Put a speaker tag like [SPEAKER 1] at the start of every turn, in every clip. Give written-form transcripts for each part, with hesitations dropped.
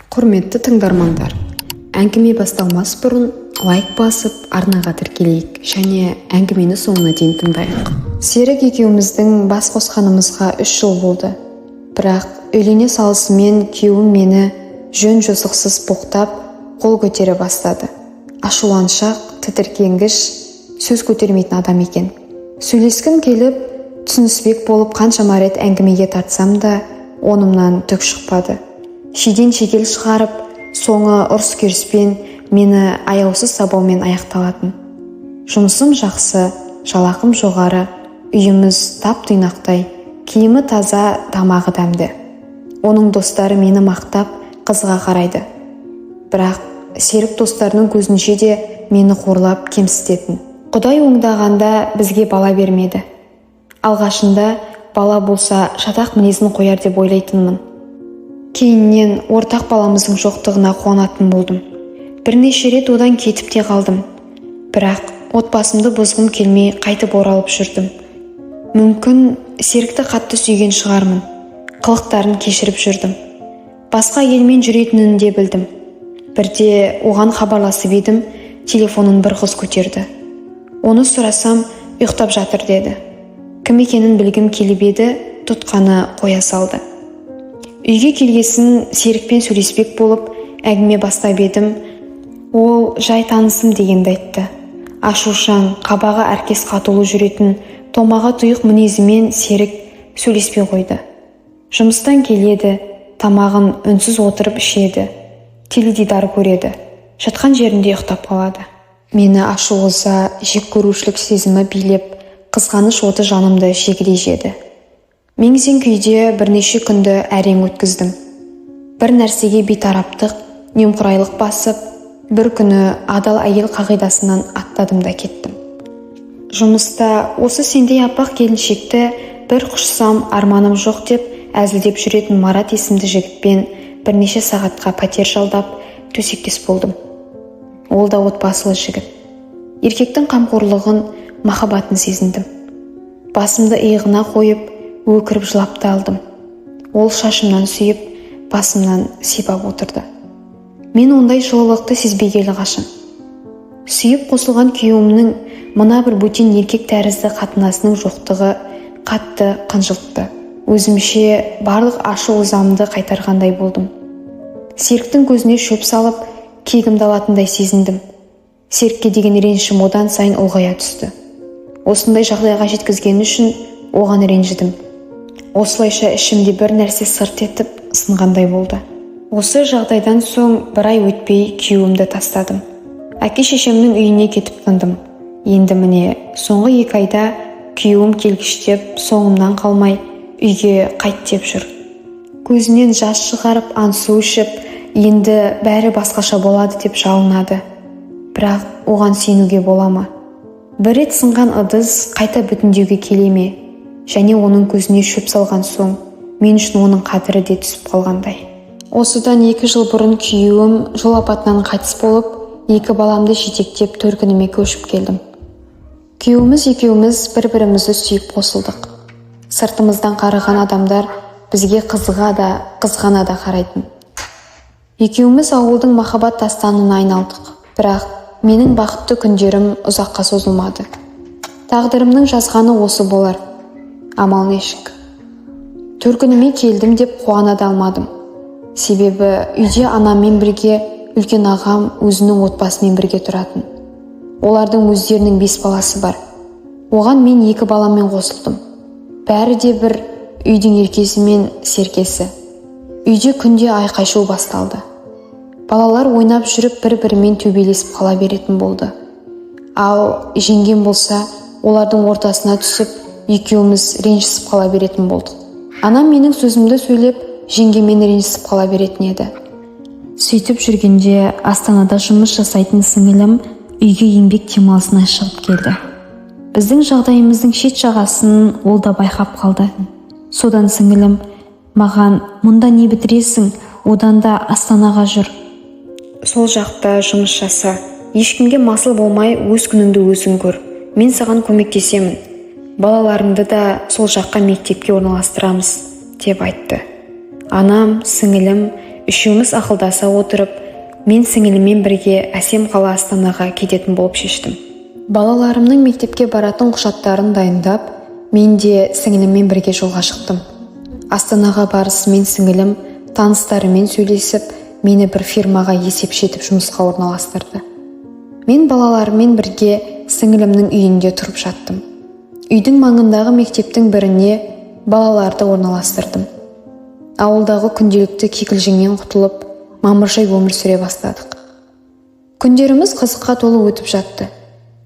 [SPEAKER 1] Құрметті тыңдармандар, әңгіме басталмас бұрын лайк басып, арнаға тіркелейік және әңгімені соңына дейін тыңдайық. Серік екеуміздің бас қосқанымызға 3 жыл болды. Бірақ үйлене салысымен күйеуім мені жөн жосықсыз боқтап, қол көтере бастады. Ашуланшақ, тітіркенгіш, сөз көтермейтін адам екен. Сөйлескім келіп, түсініспек болып қаншама рет әңгімеге тартсам да, онымнан түк шықпады. Шиден шегел шығарып, соңы ұрыс-керіспен, мені аяусыз сабаумен аяқталатын. Жұмысым жақсы, жалақым жоғары, үйіміз тап-тұйнақтай, киімі таза, тамағы дәмді. Оның достары мені мақтап, қызыға қарайды. Бірақ Серік достарының көзінше де мені қорлап, кемсітетін. Құдай оңдағанда бізге бала бермеді. Алғашында бала болса, шатақ мінезін қояр деп ойлайтынмын. Кейіннен ортақ баламыздың жоқтығына қуанатын болдым. Бірнеше рет одан кетіп те қалдым. Бірақ отбасымды бұзғым келмей, қайтып оралып жүрдім. Мүмкін, Серікті қатты сүйген шығармын, қылықтарын кешіріп жүрдім. Басқа әйелмен жүретінін де білдім. Бірде оған хабарласып едім, телефонын бір қыз көтерді. Оны сұрасам, ұйықтап жатыр деді. Кім екенін білгім келіп еді, тұтқаны қоя салды. Үйге келгесін Серікпен сөйлеспек болып әңгіме бастап едім, ол жай танысым дегенді айтты. Ашушаң, қабағы әркез қатулы жүретін томаға тұйық мінезімен Серік сөйлеспей қойды. Жұмыстан келеді, тамағын үнсіз отырып ішеді, теледидар көреді, жатқан жерінде ұйықтап қалады. Мені ашу ыза, жек көрушілік сезімі билеп, қызғаныш оты жанымды жегідей жеді. Мең-зең күйде бірнеше күнді әрең өткіздім. Бір нәрсеге бейтараптық, немқұрайлық басып, бір күні адал әйел қағидасынан аттадым да кеттім. Жұмыста осы сендей аппақ келіншекті бір құшсам, арманым жоқ деп әзілдеп жүретін Марат есімді жігітпен бірнеше сағатқа пәтер жалдап, төсектес болдым. Ол да отбасылы жігіт. Еркектің қамқорлығын, махаббатын сезіндім. Басымды иығына қойып, өкіріп жылап та алдым. Ол шашымнан сүйіп, басымнан сипап отырды. Мен ондай жылылықты сезбегелі қашан. Сүйіп қосылған күйеуімнің мына бір бөтен еркек тәрізді қатынасының жоқтығы қатты қынжылтты. Өзімше барлық ашу ызамды қайтарғандай болдым. Серіктің көзіне шөп салып, кегімді алатындай сезіндім. Серікке деген ренішім одан сайын ұлғая түсті. Осындай жағдайға жеткізгені үшін оған ренжідім. Осылайша ішімде бір нәрсе сырт етіп сынғандай болды. Осы жағдайдан соң бір ай өтпей күйеуімді тастадым. Әке шешемнің үйіне кетіп тындым. Енді міне, соңғы 2 айда күйеуім келгіштеп, соңымнан қалмай, үйге қайт деп жүр. Көзінен жас шығарып, ант су ішіп, енді бәрі басқаша болады деп жалынады. Бірақ оған сенуге бола ма? Бір рет сынған ыдыс қайта бүтіндеуге келе ме? Және оның көзіне шөп салған соң, мен үшін оның қадірі де түсіп қалғандай. Осыдан 2 жыл бұрын күйеуім жол апатынан қайтыс болып, екі баламды жетектеп, төркініме көшіп келдім. Күйеуіміз екеуміз бір-бірімізді сүйіп қосылдық. Сыртымыздан қараған адамдар бізге қызыға да, қызғана да қарайтын. Екеуміз ауылдың махаббат дастанына айналдық. Бірақ менің бақытты күндерім ұзаққа созылмады. Тағдырымның жазғаны осы болар. Амал нешік. Төркініме келдім деп қуана да алмадым. Себебі үйде анаммен бірге үлкен ағам өзінің отбасымен бірге тұратын. Олардың өздерінің бес баласы бар. Оған мен екі баламмен қосылдым. Бәрі де бір үйдің еркесі мен серкесі. Үйде күнде айқай-шу басталды. Балалар ойнап жүріп бір-бірімен төбелесіп қала беретін болды. Ал жеңгем болса, олардың ортасына түсіп, екеуміз ренжісіп қала беретін болдық. Анам менің сөзімді сөйлеп, жеңгеммен ренжісіп қала беретін еді. Сөйтіп жүргенде Астанада жұмыс жасайтын сіңілім үйге еңбек демалысына шығып келді. Біздің жағдайымыздың шет жағасын ол да байқап қалды. Содан сіңілім маған: «Мұнда не бітіресің, одан да Астанаға жүр, сол жақта жұмыс жаса, ешкімге масыл болмай, өз күніңді өзің көр, мен саған көмектесемін, балаларыңды да сол жаққа мектепке орналастырамыз», – деп айтты. Анам, сіңілім Үшеуміз ақылдаса отырып, мен сіңіліммен бірге әсем қала Астанаға кететін болып шештім. Балаларымның мектепке баратын құжаттарын дайындап, мен де сіңіліммен бірге жолға шықтым. Астанаға барысымен сіңілім таныстарымен сөйлесіп, мені бір фирмаға есепші етіп жұмысқа орналастырды. Мен балаларыммен бірге сіңілімнің үйінде тұрып жаттым. Үйдің маңындағы мектептің біріне балаларды орналастырдым. Ауылдағы күнделікті кикілжіңнен құтылып, мамыржай өмір сүре бастадық. Күндеріміз қызыққа толы өтіп жатты.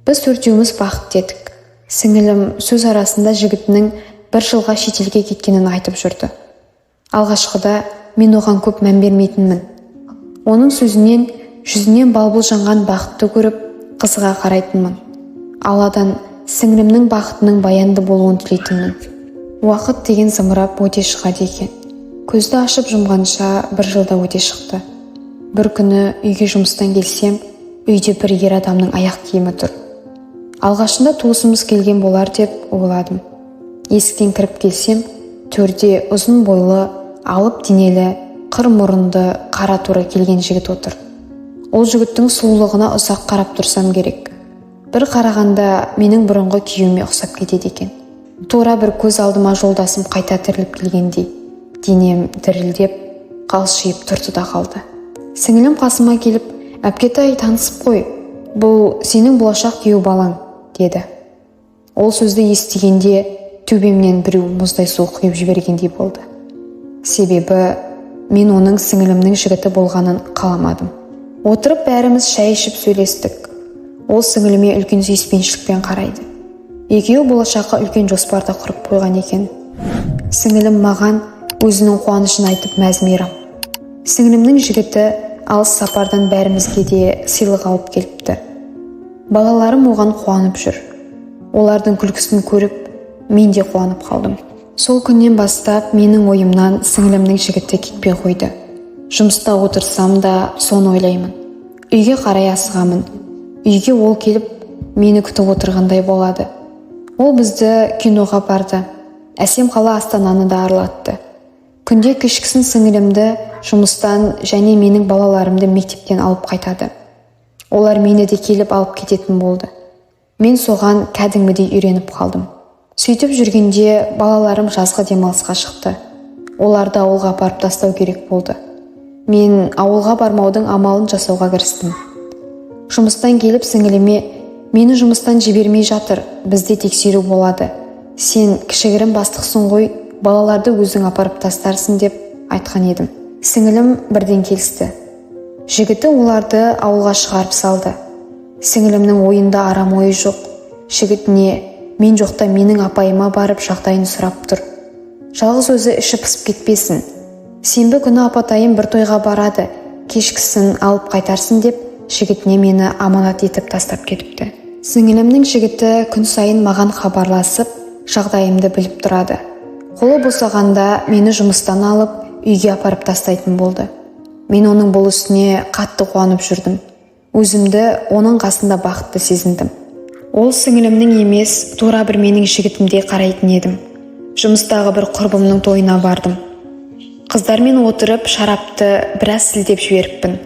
[SPEAKER 1] Біз төртеуміз бақытты едік. Сіңілім сөз арасында жігітінің бір жылға шетелге кеткенін айтып жүрді. Алғашқыда мен оған көп мән бермейтінмін. Оның сөзінен, жүзінен балбұл жанған бақытты көріп, қызыға қарайтынмын. Алладан сіңілімнің бақытының баянды болуын тілейтінмін. Уақыт деген зымырап өте шығады екен. Көзді ашып жұмғанша бір жылда өте шықты. Бір күні үйге жұмыстан келсем, үйде бір ер адамның аяқ киімі тұр. Алғашында туысымыз келген болар деп ойладым. Есіктен кіріп келсем, төрде ұзын бойлы, алып денелі, қыр мұрынды, қара торы келген жігіт отыр. Ол жігіттің сұлулығына ұзақ қарап тұрсам керек. Бір қарағанда менің бұрынғы күйеуіме ұқсап кетеді екен. Тура бір көз алдыма жолдасым қайта тіріліп келгендей, денем дірілдеп, қалшиып тұрды да қалды. Сіңілім қасыма келіп, «Әпкетай, танысып қой, бұл сенің болашақ күйеу балаң», деді. Ол сөзді естігенде төбемнен біреу мұздай су құйып жібергендей болды. Себебі мен оның сіңілімнің жігіті болғанын қаламадым. Отырып бәріміз шай ішіп сөйлестік. Ол сіңіліме үлкен сүйіспеншілікпен қарайды. Екеуі болашаққа үлкен жоспар да құрып қойған екен. Сіңілім маған өзінің қуанышын айтып мәз-мейрам. Сіңілімнің жігіті алыс сапардан бәрімізге де сыйлық алып келіпті. Балаларым оған қуанып жүр. Олардың күлкісін көріп, мен де қуанып қалдым. Сол күннен бастап менің ойымнан сіңілімнің жігіті кетпей қойды. Жұмыста отырсам да соны ойлаймын. Үйге қарай асығамын. Үйге ол келіп, мені күтіп отырғандай болады. Ол бізді киноға барды. Әсем қала Астананы да аралатты. Күнде кешкісін сіңілімді жұмыстан және менің балаларымды мектептен алып қайтады. Олар мені де келіп алып кететін болды. Мен соған кәдімгідей үйреніп қалдым. Сөйтіп жүргенде балаларым жазғы демалысқа шықты. Оларды ауылға апарып тастау керек болды. Мен ауылға бармаудың амалын жасауға кірістім. Жұмыстан келіп сіңіліме, «Мені жұмыстан жібермей жатыр, бізде тексеру болады. Сен кішігірім бастықсың ғой, балаларды өзің апарып тастарсың», деп айтқан едім. Сіңілім бірден келісті. Жігіті оларды ауылға шығарып салды. Сіңілімнің ойында арам ойы жоқ. Жігітіне мен жоқта менің апайыма барып жағдайын сұрап тұр. Жалғыз өзі іші пысып кетпесін. Сенбі күні апатайым бір тойға барады, кешкісін алып қайтарсын деп жігітіне мені аманат етіп тастап кетіпті. Сіңілімнің жігіті күн сайын маған хабарласып, жағдайымды біліп тұрады. Қолы босағанда мені жұмыстан алып, үйге апарып тастайтын болды. Мен оның бұл ісіне қатты қуанып жүрдім. Өзімді оның қасында бақытты сезіндім. Ол сіңілімнің емес, тура бір менің жігітімдей қарайтын едім. Жұмыстағы бір құрбымның тойына бардым. Қыздармен отырып шарапты біраз сілтеп жіберіппін.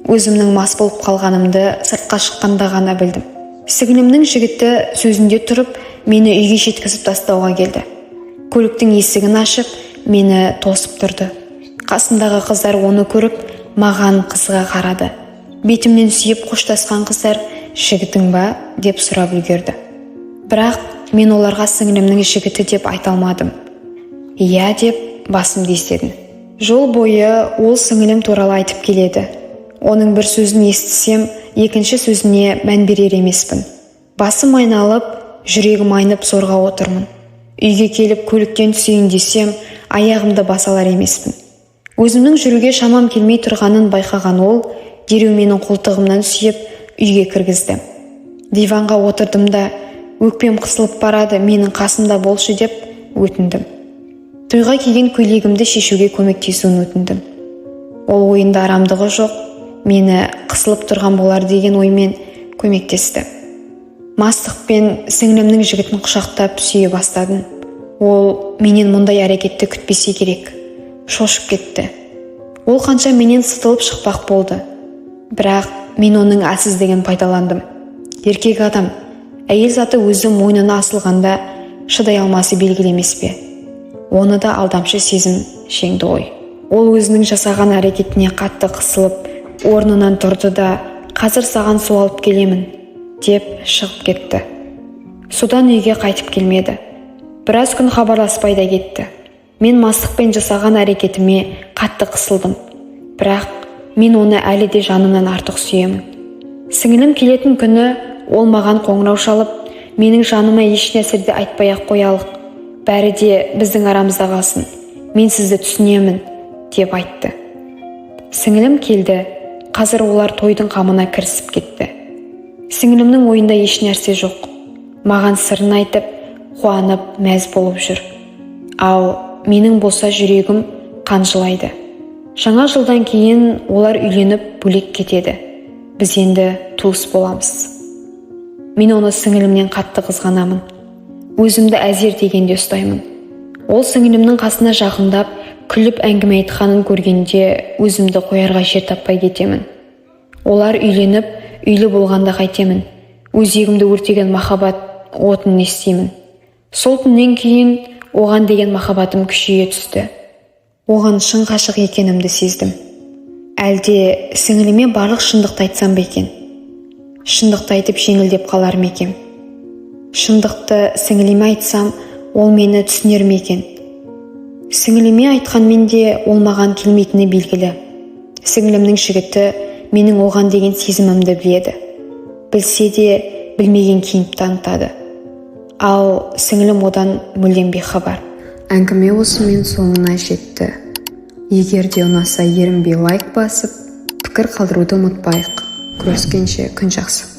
[SPEAKER 1] Өзімнің мас болып қалғанымды сыртқа шыққанда ғана білдім. Сіңілімнің жігіті сөзінде тұрып, мені үйге жеткізіп тастауға келді. Көліктің есігін ашып, мені тосып тұрды. Қасындағы қыздар оны көріп, маған қызыға қарады. Бетімнен сүйіп қоштасқан қыздар «Жігітің ба?» деп сұрап үлгерді. Бірақ мен оларға сіңілімнің жігіті деп айта алмадым. «Иә» деп басымды изедім. Жол бойы ол сіңілім туралы айтып келеді. Оның бір сөзін естісем, екінші сөзіне мән берер емеспін. Басым айналып, жүрегім айнып зорға отырмын. Үйге келіп көліктен түсейін десем, аяғымды баса алар емеспін. Өзімнің жүруге шамам келмей тұрғанын байқаған ол дереу менің қолтығымнан сүйеп, үйге кіргізді. Диванға отырдым да, «Өкпем қысылып барады, менің қасымда болшы» деп өтіндім. Тойға киген көйлегімді шешуге көмектесуін өтіндім. Ол ойында арамдығы жоқ, мені қысылып тұрған болар деген оймен көмектесті. Мастықпен сіңлімнің жігітін құшақтап сүйе бастадым. Ол менен мұндай әрекетті күтпесе керек, шошып кетті. Ол қанша менен сытылып шықпақ болды, бірақ мен оның әлсіздігін пайдаландым. Еркек адам, әйел заты өзі мойнына асылғанда шыдай алмасы белгілі емес пе? Оны да алдамшы сезім жеңді ғой. Ол өзінің жасаған әрекетіне қатты қысылып, орнынан тұрды да, «Қазір саған су алып келемін», – деп шығып кетті. Содан үйге қайтып келмеді. Біраз күн хабарласпай да кетті. Мен мастықпен жасаған әрекетіме қатты қысылдым, бірақ мен оны әлі де жанымнан артық сүйемін. Сіңілім келетін күні ол маған қоңырау шалып, «Менің жаныма еш нәрсе де айтпай-ақ қоялық, бәрі де біздің арамызда қалсын, мен сізді түсінемін», – деп айтты. Сіңілім келді. Қазір олар тойдың қамына кірісіп кетті. Сіңілімнің ойында еш нәрсе жоқ. Маған сырын айтып, қуанып, мәз болып жүр. Ал менің болса жүрегім қан жылайды. Жаңа жылдан кейін олар үйленіп, бөлек кетеді. Біз енді туыс боламыз. Мен оны сіңілімнен қатты қызғанамын. Өзімді әзер дегенде ұстаймын. Ол сіңілімнің қасына жақындап, күліп әңгіме айтқанын көргенде, өзімді қоярға жер таппай кетемін. Олар үйленіп, үйлі болғанда қайтемін? Өзегімді өртеген махаббат отын не істеймін? Сол түннен кейін оған деген махаббатым күшейе түсті. Оған шын ғашық екенімді сездім. Әлде сіңіліме барлық шындықты айтсам ба екен? Шындықты айтып, жеңілдеп қалар ма екем? Шындықты сіңіліме айтсам, ол мені түсінер ме екен? Сіңіліме айтқанмен де, ол маған келмейтіні белгілі. Сіңілімнің жігіті менің оған деген сезімімді біледі. Білсе де, білмеген кейіп танытады. Ал сіңілім одан мүлдем бейхабар. Әңгіме осымен соңына жетті. Егер де ұнаса, ерінбей лайк басып, пікір қалдыруды ұмытпайық. Көріскенше, күн жақсы.